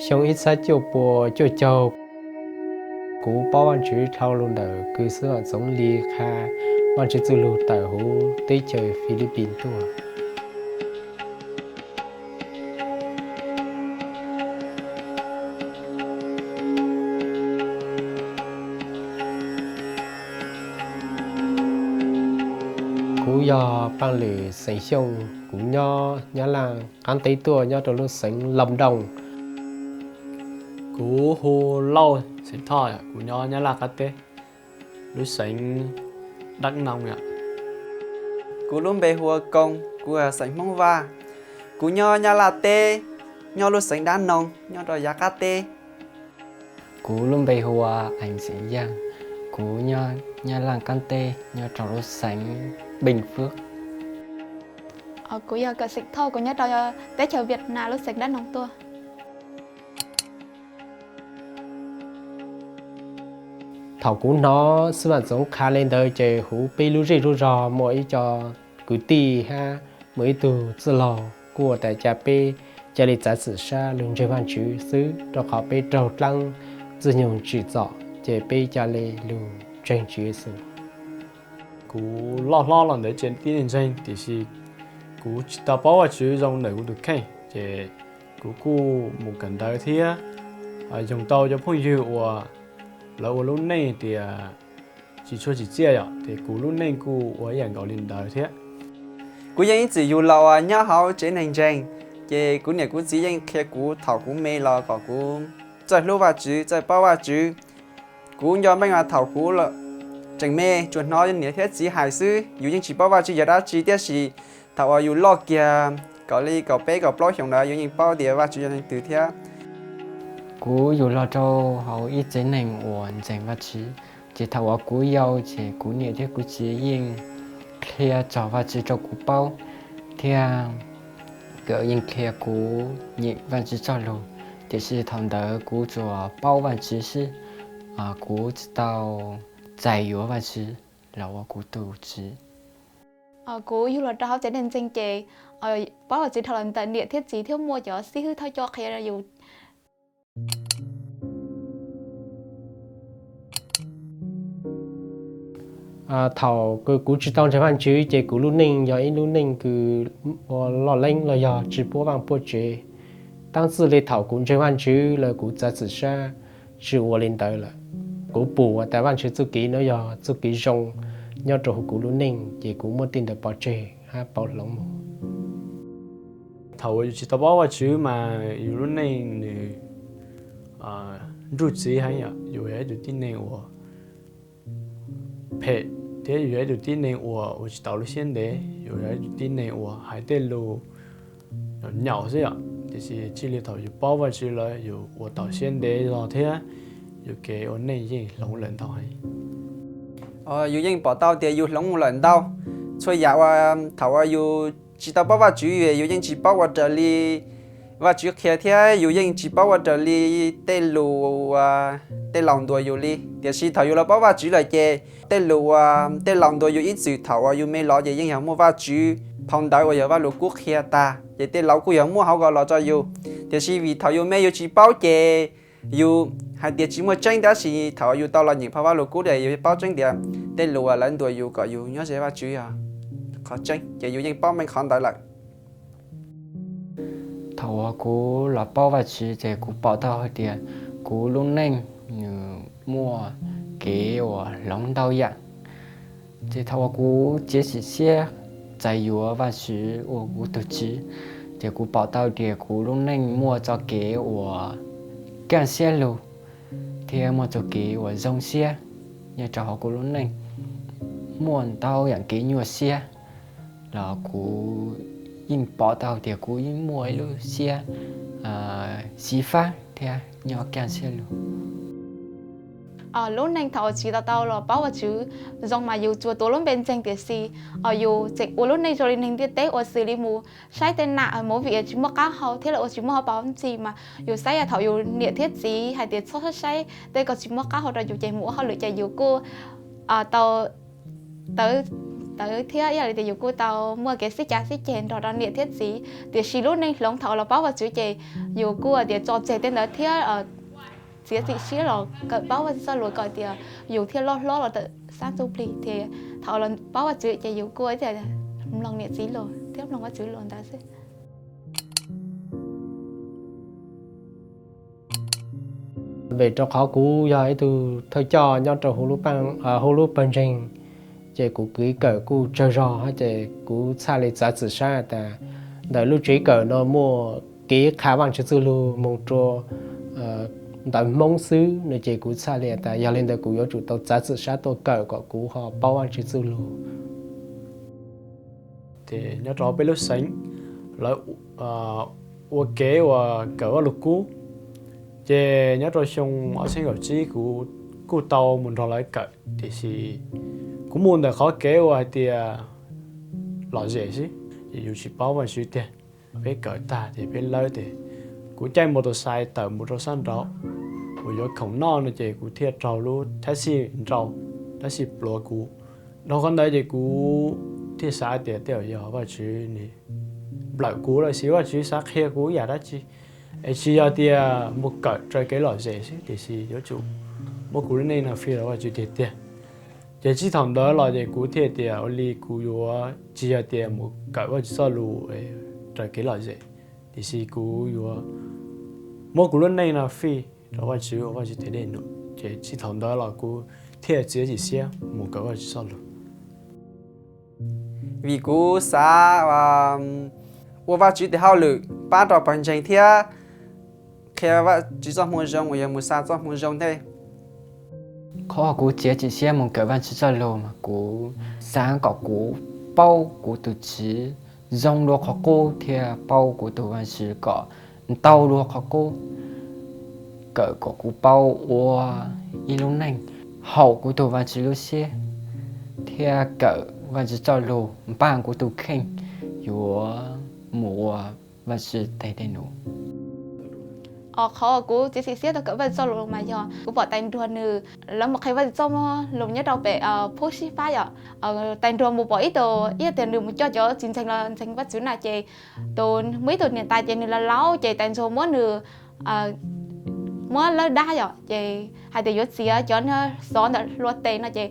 Xyoo ib txhiab cuaj pua cuaj caug, kuv paub Vajtswv dhau los ntawm kws xwb os, Txoov Lis qha Vajtswv txuj lug tawm huv teb chaws Philippines tuaj. Kuv yog Paaj Lwm xeem Xyooj, kuv nyob Nyab Laaj qaab teb tuaj nyob rau lub xeev Lâm Đồng. Kuv hu Lauj xeem Thoj, kuv nyob Nyab Laaj qaab teb, lub xeev Đắk Nông yom. Kuv lub npe hu ua Koo, kuv xeem Hmoob Vaj, kuv nyob Nyab Laaj teb, nyob lub xeev Đắk Nông nyob rau yav qaab teb. Kuv lub npe hu ua Eev xeem Yaaj, kuv nyob Nyab Laaj qaab teb nyob rau lub xeev Bình Phước. Kuv yog Kawm xeem Thoj, kuv nyob rau teb chaws Việt Nam lub xeev Đắk Nông tuaj. Thaum kuv hnov xib fwb Vam Txoov qha le ntawd ces huv peb lub zej lub zog muaj ib co kwv tij hab muaj ib tug txwj laug kuj ua tas ca peb ca le txav txim sab lug ntseeg Vaajtswv xwb, rau qhov peb raug dlaab txwj nyoog tsim txom ces peb ca le lug ntseeg Tswv Yexus. Kuv loj hlob los ntawd ces tib neeg ntseeg, tiam sis kuv tsis tau paub Vaajtswv zoo ntawm kuv tus kheej, ces kuv kuj mus kawm ntawv thiab yoog tau cov phooj ywg uas lawv ua lub neej tias tsis tshua tsim txiaj yom, ces kuv lub neej kuj ua ib yam nkaus li ntawd thiab. Kuv yeej ib txwm yug los nyob hauv tsev neeg ntseeg, ces kuv niam kuv txiv yeej qhia kuv thaum kuv me los kom kuv txawj hlub Vaajtswv, txawj paub Vaajtswv. Kuv nco meej mas thaum kuv tseem me tsuas hnov niam thiab txiv hais xwb, yus yeej tsis paub Vaajtswv yog dab tsi, tiam sis thaum uas yus loj kiag kaum li kaum peb kaum plaub xyoos ntawd yus yeej paub tias Vaajtswv yog leej twg thiab. Kuv yug los rau hauv ib tsev neeg uas ntseeg Vaajtswv, ces thaum uas kuv yau ces kuv niam thiab kuv txiv yeej qhia txog Vaajtswv rau kuv paub, thiab nkawd yeej qhia kuv nyeem Vaajtswv txoj lug, tiam sis thaum ntawd kuv tsuas paub Vaajtswv xwb, kuv tsis tau txais yuav Vaajtswv los ua kuv tus Tswv. Kuv yug los rau hauv tsev neeg ntseeg ces paub Vaajtswv dhau los ntawm niam thiab txiv thiab muaj cov xib hwb thawj coj qhia yus. Thaum kuv tsis tau ntseeg Vaajtswv ces kuv lub neej yog ib lub neej kws ua loj leeb los yog tsis puab vaaj puab tsev. Tab txwj li thaum kuv ntseeg Vaajtswv lawm kuv txav txim sab tsis ua li ntawd lawm. Kuv pum tas Vaajtswv txuj kev no yog txuj kev zoo nyob rau huv kuv lub neej, ces kuv muab tej ntawd pov tseg hab pauv hloov mus. Thaum uas yus tsis tau paub Vaajtswv mas yus lub neej nws nruj txiv heev yom, yus yog ib tug tib neeg uas phem, thiab yus yog ib tug tib neeg uas ua tsis tau lub siab ntev, yus yog ib tug tib neeg uas hais tej lus nyaum xwb yom. Tiam sis txij li thaum yus paub Vaajtswv lawm yus ua tau siab ntev zog thiab yus kev ua neej yeej hloov lawm ntau heev. Yus yeej pom tau tias yus hloov lawm ntau. Txhua yam uas thaum uas yus tsis tau paub Vaajtswv yus yeej tsis paub ua raws li Vaajtswv qhia thiab yus yeej tsis paub ua raws li tej lus uas tej laus ntuas yus li. Tiam sis thaum yus los paub Vaajtswv lawm ces tej lus uas tej laus ntuas yus ib txwm thaum uas yus me los ces yeej yog muaj Vaajtswv phau ntawv uas yog Vajluskub qhia tag, ces tej laus kuj yog muaj hauv ko los rau yus. Tiam sis vim thaum yus me yus tsis paub ces yus hais tias tsis muaj tseeb, tab sis thaum yus tau los nyeem phau Vajluskub ces yus paub tseeb tias tej lus uas lawv ntuas yus kom yus nyob ze Vaajtswv yog qhov tseeb, ces yus yeej paub meej qhov ntawd lawm. Thaum uas kuv los paub Vaajtswv ces kuv pom tau hais tias kuv lub neej nws muaj kev uas hloov ntau yam. Ces thaum uas kuv txiav txim siab txais yuav Vaajtswv ua kuv tug Tswv, ces kuv pom tau tias kuv lub neej muaj txoj kev uas kaj siab lug thiab muaj txoj kev uas zoo siab nyob rau hauv kuv lub neej. Muaj ntau yam kev nyuaj siab los kuv yeej pom tau tias kuv yeej muaj ib lub siab xyiv fab thiab nyob kaj siab lug. Lub neej thaum uas tsis tau tau los paub Vaajtswv zoo mas yus tsuas tuav lub npe ntseeg tiam sis yus tseem ua lub neej zoo li neeg ntiaj teb ua xws li mus saib tej nam movie tsis muaj qab hau thiab lawv ua tsis muaj hauv paus ntsis mas yus saib thaum yus niam thiab txiv hais tias txhob saib saib tej ko tsis muaj qab hau rau yus ces mus ua hauj lwm ces yus kuj tau tawv ntawd thiab. Ib yam li tias yus kuj tau muaj kev sib cav sib ceg nrog rau niam thiab txiv, tiam sis lub neej hloov thaum los paub Vajtswv ces yus kuj tias tso tseg tej ntawd thiab txiav txim siab los kawm paub Vajtswv txoj lus kom tias yus thiaj loj hlob los tawm xab ntxuj plig thiab. Thaum los paub Vajtswv ces yus kuj tias mloog niam txiv lus thiab mloog Vajtswv lus ntawd xwb. Vim rau qhov kuv yog ib tug thawj coj nyob rau hauv lub pawg ntseeg, ces kuv kev kawm kuj tsawg zog, ces kuv txhaj li txav txim siab tas ntawm lub tsev kawm no muaj kev qha Vajtswv txuj lug mus rau ntawv Hmoob xwb no, ces kuv txhaj li tas yog li ntawd kuv yuav tsum tau txav txim siab tuaj kawm kom kuv ho paub Vajtswv txuj lug. Ces nyob rau peb lub xeev, lawv ua kev uas kawm Vajluskub, ces nyob rau xyoo ob txhiab kaum tsib kuv kuj tau mus nrog lawv kawm, tiam sis kuv mus ntawm qhov kev uas hais tias lom zem xwb, ces yus tsis paub Vajtswv tiag. Peb kawm tag ces peb lawb ces kuv caij mus tus xais tawm mus rau sab nraud uas yuav khoom noj no, ces kuv thiaj raug lub thab xij nrau, thab xij pluav kuv. Dhau qhov ntawd ces kuv thiaj xav tias tej zaum yog Vajtswv nws nplawm kuv lawm, sis Vajtswv xav qhia kuv ib yam dab tsi, es tsis yog tias mus kawm raws kev lom zem xwb, tiam sis yuav tsum muab kuv lub neej no fij rau Vajtswv tiag tiag. Ces txij thaum ntawd los ces kuv thiaj tias ua li kuv yuav tsis yog tias mus kawm Vajtswv txoj lus raws kev lom zem, tiam sis kuv yuav muab kuv lub neej no fij rau Vajtswv ua Vajtswv tes dej num. Ces txij thaum ntawd los kuv thiaj txiav txim siab mus kawm Vajtswv txoj lus. Vim kuv xav ua Vajtswv tes hauj lwm pab rau pawg ntseeg thiab qhia Vajtswv txoj moo zoo uas yog mus xa txoj moo zoo ntej. Qhov kuv txiav txim siab mus kawm Vajtswv txoj lus mas kuv xav kom kuv paub kuv tus Tswv zoo dua qhov qub thiab paub kuv tus Vajtswv kom ntau dua qhov qub, kawm kom kuv paub ua ib lub neej haum kuv tus Vajtswv lub siab, thiab kawm Vajtswv txoj lus npaj kuv tus kheej yuav mus ua Vajtswv tes dej num. Qhov kuv txiav txim siab tuaj kawm Vajtswv txoj lus mas yog kuv pom tais nruag nws, lawv mus qhia Vajtswv txoj lus nyob rau pem Phub Sib Fab yom. Tais nruag mus pom ib tug, ib tias nws mus coj cov tsis ntseeg los ntseeg Vajtswv na, ces tus, muaj ib tug niam tais ces nws laus laus ces tais nruag muab nws, muab lawb dab yom, ces hais tias yuav txiav cov xov ntawm hlua tes no, ces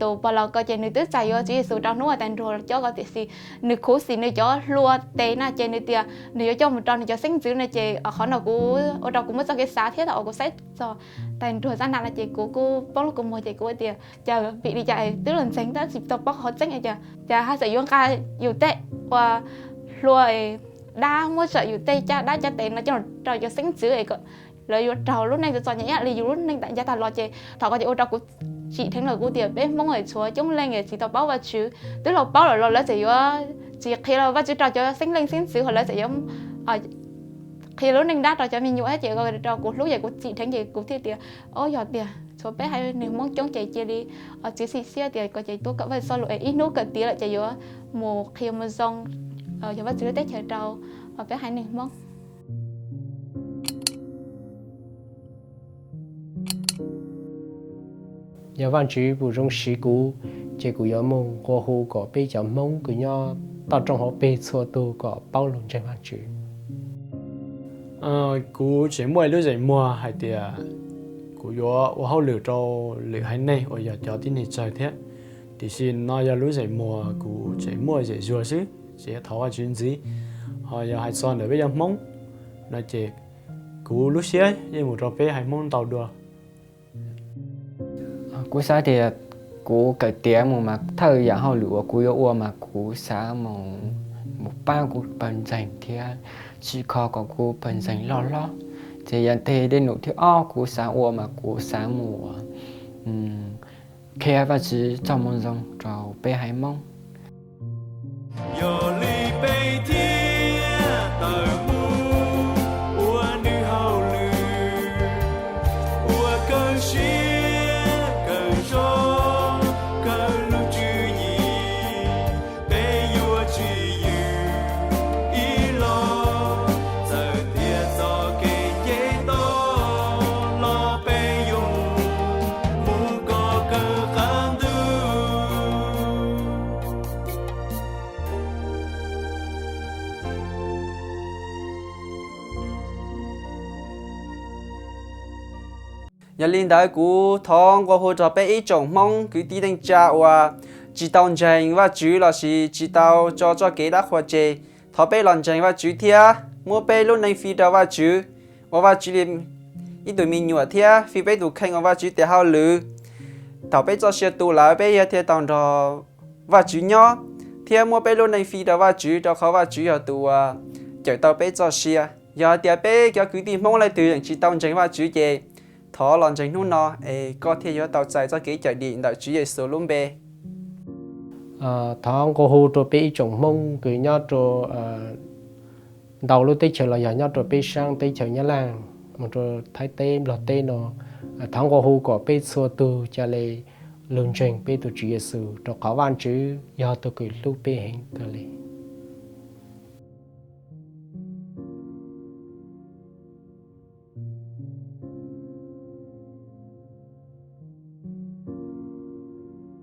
tus pog laus ko ces nws twb txais yuav Tswv Yexus rau hnub uas tais nruag coj ko, tiam sis nws khuv xim nws cov hlua tes na, ces nws tias nws yuav coj mus rau nws cov xeeb ntxwv no, ces qhov no kuv ua rau kuv muaj txoj kev xav thiab thaum uas kuv saib txog tais nruag zaj no no, ces kuv kuj poob lub kua muag ces kuv tias cas vim li cas twb los ntseeg tab sis tsis tau paub qhov tseeb, cas cas haj tseem yuav nqa yus tej ua hlua dab, muab tawm yus tej caj dab caj tes no coj rau cov xeeb ntxwv kom lawv yuav raug lub neej txom txom nyem ib yam li yus lub neej tam ncauj tag los. Ces thaum ko ces ua rau kuv tsim dheev lawm, kuv tias peb Hmoob es tshuav coob leej es tsis tau paub Vajtswv, twb los paub lawm los lawv tseem yuav tsis qhia Vajtswv rau cov xeeb leej xeeb ntxwv, ho lawv tseem yuav qhia lub neej dab rau cov me nyuam thiab. Ces rau kuv hlub ces kuv tsim dheev ces kuv thiaj tias, o, yog tias tshuav peb haiv neeg Hmoob coob ces cia li txiav txim siab tias ko ces tuaj kawm Vajtswv txoj lus es ib hnub kawm tiav lawm ces yuav mus qhia mus zoo yog Vajtswv lub teb chaws rau peb haiv neeg Hmoob. Yog Vajtswv pum zoo siv kuv, ces kuv yuav mus nqua hu kom peb cov Hmoob kws nyob toj roob hauv pes txhua tug kom paub lug ntseeg Vajtswv. Kuv tseem muaj ib lub zeem muag hais tias kuv yuav ua hauj lwm rau lwm haiv neeg uas yog cov tib neeg tsawg thiab, tiam sis no yog lub zeem muag kuv tseem muaj zem zuag xwb, tseem thov Vajtswv ntxiv. Ho yog hais txog ntawm peb cov Hmoob no ces kuv lub siab yeej mus rau peb haiv Hmoob ntau dua. Kuv xav tias kuv kawm tiav mus mas thawj yam hauj lwm uas kuv yuav ua mas kuv xav mus, mus pab kuv pawg ntseeg thiab tsim kho kom kuv pawg ntseeg loj hlob. Ces yog tes dej num thib ob kuv xav ua mas kuv xav mus qhia Vajtswv txoj moo zoo rau peb haiv Hmoob. Yog li peb thiaj tawm mus ua nws hauj lwm, ua kawg siab kawg zog kawg lub tswv yim, peb yuav tsis yws ib los. Txawm tias txoj kev nce toj los peb yuav mus, mus kom kawg qab ntuj. Yog li ntawd kuv thov nqua hu rau peb ib tsoom Hmoob kwv tij neej tsa uas tsis tau ntseeg Vajtswv lossis tsis tau tso txoj kev dab qhuas tseg, thov peb los ntseeg Vajtswv thiab muab peb lub neej fij rau Vajtswv, ua Vajtswv li ib tug me nyuam thiab fij peb tus kheej ua Vajtswv tes hauj lwm. Thaum peb txoj sia tu lawm peb yuav thiaj tau nrog Vajtswv nyob, thiab muab peb lub neej fij rau Vajtswv rau qhov Vajtswv yog tus uas cawm tau peb txoj sia. Yog hais tias peb cov kwv tij Hmoob leej twg yeej tsis tau ntseeg Vajtswv ces thov los ntseeg hnub no es koj thiaj yuav tau txais txoj kev cawm dim ntawm Tswv Yexus lub npe. Thov nqua hu rau peb ib tsoom Hmoob kws nyob rau ntau lub teb chaws los yog nyob rau peb sab teb chaws Nyab Laj mus rau Thaib teb Nplog teb no, thov nqua hu kom peb txhua tug ca le lug ntseeg peb tus Tswv Yexus rau qhov Vajtswv yog tug kws hlub peb heev kawg li.